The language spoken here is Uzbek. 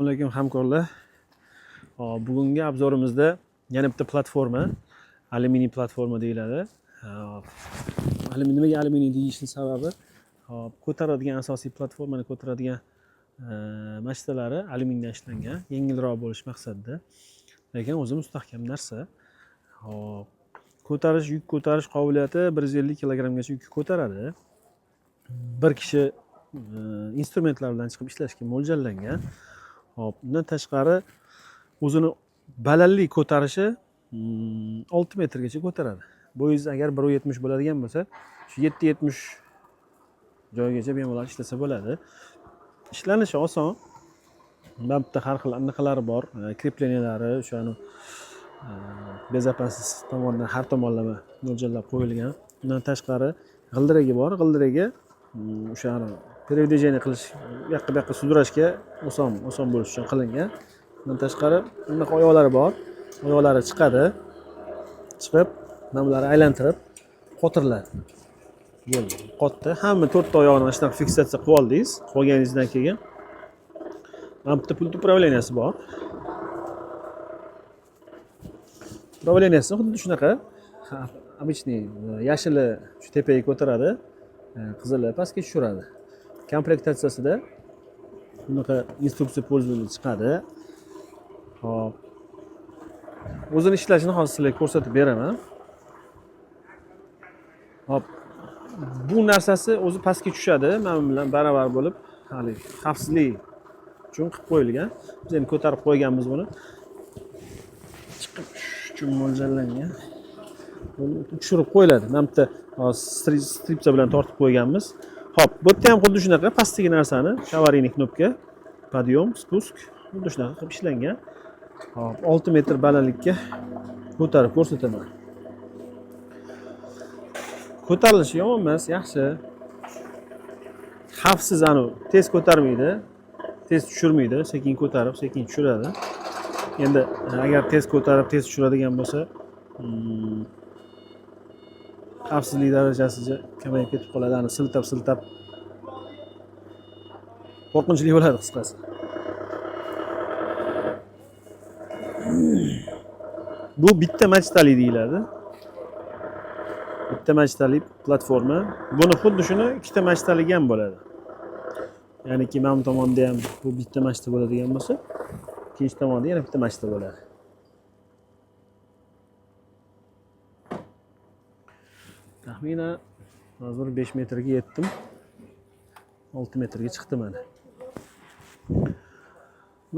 Alaykum, hamkorlar. Hop, bugungi обзор imizda yana bitta platforma, alyuminiy platforma deyiladi. Hop, nimaga alyuminiy deyishning sababi, hop, ko'taradigan asosiy platformani ko'taradigan machtalari alyuminiydan ishlangan, yengilroq bo'lish maqsadida. Lekin o'zi mustahkam narsa. Hop, ko'tarish, yuk ko'tarish qobiliyati 150 kilogrammgacha yuk ko'taradi. Bir kishi instrumentlar bilan chiqib ishlashga mo'ljallangan. Hop, undan tashqari o'zini balandlik ko'tarishi 6 metrgacha ko'taradi. Bo'yingiz agar 1,70 bo'ladigan bo'lsa, shu 7,70 joygacha bemalol ishlasa bo'ladi. Ishlanishi oson. Mana bu yerda har xil anaqalari bor, крепления lari o'shani безопасность tomonidan har tomonlama mo'ljallab qo'yilgan. Undan tashqari g'ildiragi bor. G'ildiragi o'shani передвижение qilish, u yoqqa bu yoqqa sudrashga oson bo'lishi uchun qilingan. Undan tashqari bunaqa oyoqlari bor. Oyoqlari chiqadi. Chiqib, mana bularni aylantirib qotiriladi. Bo'ldi. Qotdi. Hamma to'rtta oyog'ini mana shunaqa fiksatsiya qilib oldingiz. Qilganingizdan keyin mana bu yerda пульт управления si bor. Управления si xuddi shunaqa. Обычный yashili shu tepaga ko'taradi, qizili pastga tushiradi. Komplektatsiyasida bunaqa instruksiya пользования chiqadi. Hop. O'zini ishlashini hozir sizlarga ko'rsatib beraman. Hop. Bu narsasi o'zi pastga tushadi, mana bu bilan baravar bo'lib, hali xavfsizlik uchun qilib qo'yilgan. Biz endi ko'tarib qo'yganmiz buni. Chiqib tushish uchun mo'ljallangan. Buni tushirib qo'yiladi. Mana bu yerda hozir stripsa bilan tortib qo'yganmiz. Hop, bu yerda ham xuddi shunaqa pastdagi narsani аварийный кнопка, подъем, спуск xuddi shunaqa qilib ishlangan. Hop, 6 metr balandlikka ko'tarib ko'rsataman. Ko'tarilishi yomon emas, yaxshi. Xavfsiz, anu tez ko'tarmaydi, tez tushirmaydi, sekin ko'tarib, sekin tushiradi. Endi agar tez ko'tarib, tez tushiradigan bo'lsa, xavfsizlik darajasi kamayib ketib qoladi. Ani siltab siltab qo'rqinchli bo'ladi qisqasi. Bu bitta machtali deyiladi. Bitta machtali platforma. Buni xuddi shuni ikkita machtaligi ham bo'ladi. Ya'niki mana bu tomonda ham bu bitta machta bo'ladigan bo'lsa, ikkinchi tomonda yana bitta machta bo'ladi. Taxminan hozir 5 metrga yetdim. 6 metrga chiqdi mana.